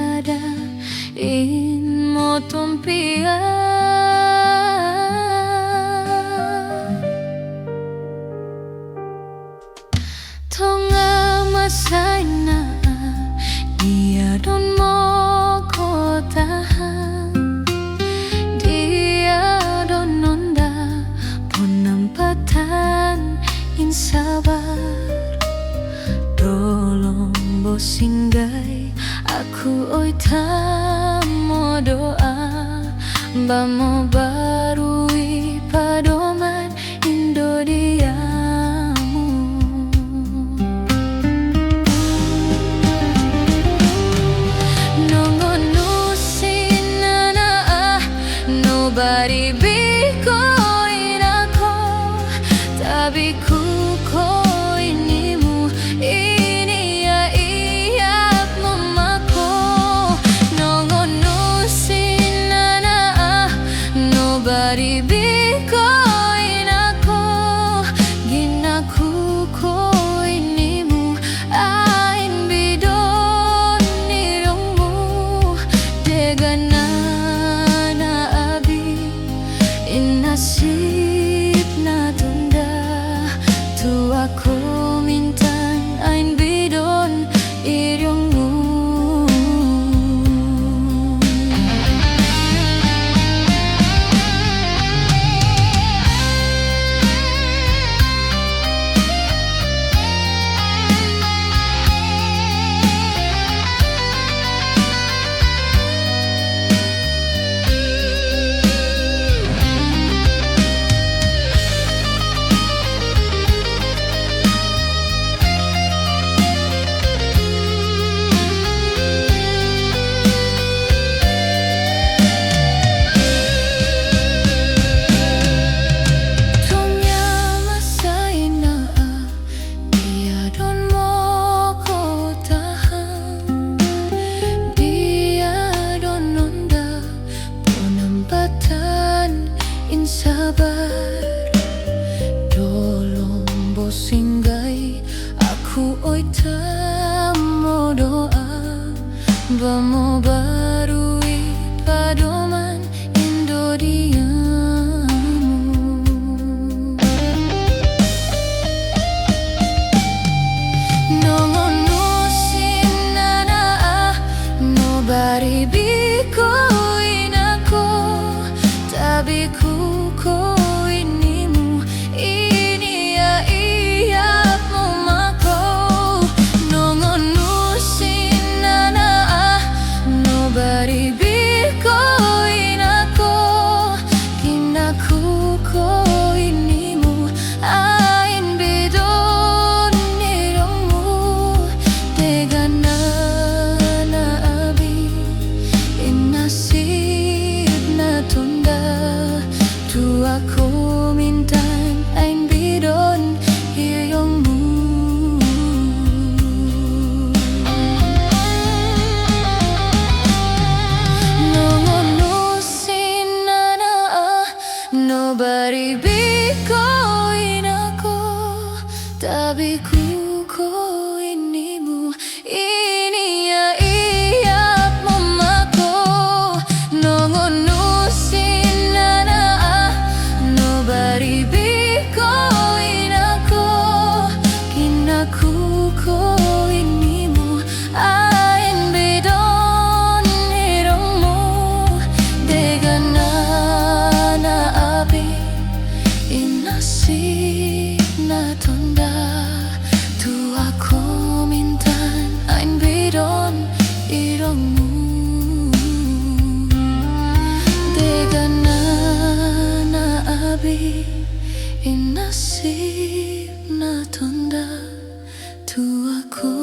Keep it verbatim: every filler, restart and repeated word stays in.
ada in moto mpia. Tonga masaina, dia don moko tahan, dia don nonda, ponampatan in sabar. Dolombo singgai aku oi tamo doa, bamo barui padoman indo diamu. Nongo nusinana ah, nobody biko inako, tabi kuko inimu, ini ya iya mumako. Nongo nusinana ah, nobody biko inako, gina kuko inimu, ain bidon iromu, degana na abi, inasib na tunda, tu aku mintan ain bidon iromu. Tonya masaina, dia don moko tahan, dia don nonda, ponampatan in sabar. Dolombo singgai aku oi tamo doa, bamo barui padoman indo diamu. Nongo nusinana ah, nobody biko inako, tabi kuko inimu, ini ya iya mumako. Nongo nusinana ah, nobody biko inako, kina kuko inimu, ain bidon iromu, degana na abi, inasib na tunda, tu aku mintan ain bidon iromu. Nongo nusinana ah, nobody biko inako, tabi kuko inimu, ini ya iya mumako. Nongo nusinana ah, nobody biko inako, kina kuko inimu, ain bidon iromu, degana na abi, inasib na tunda, tu aku mintan ain bidon iromu, degana na abi, inasib na tunda, tu aku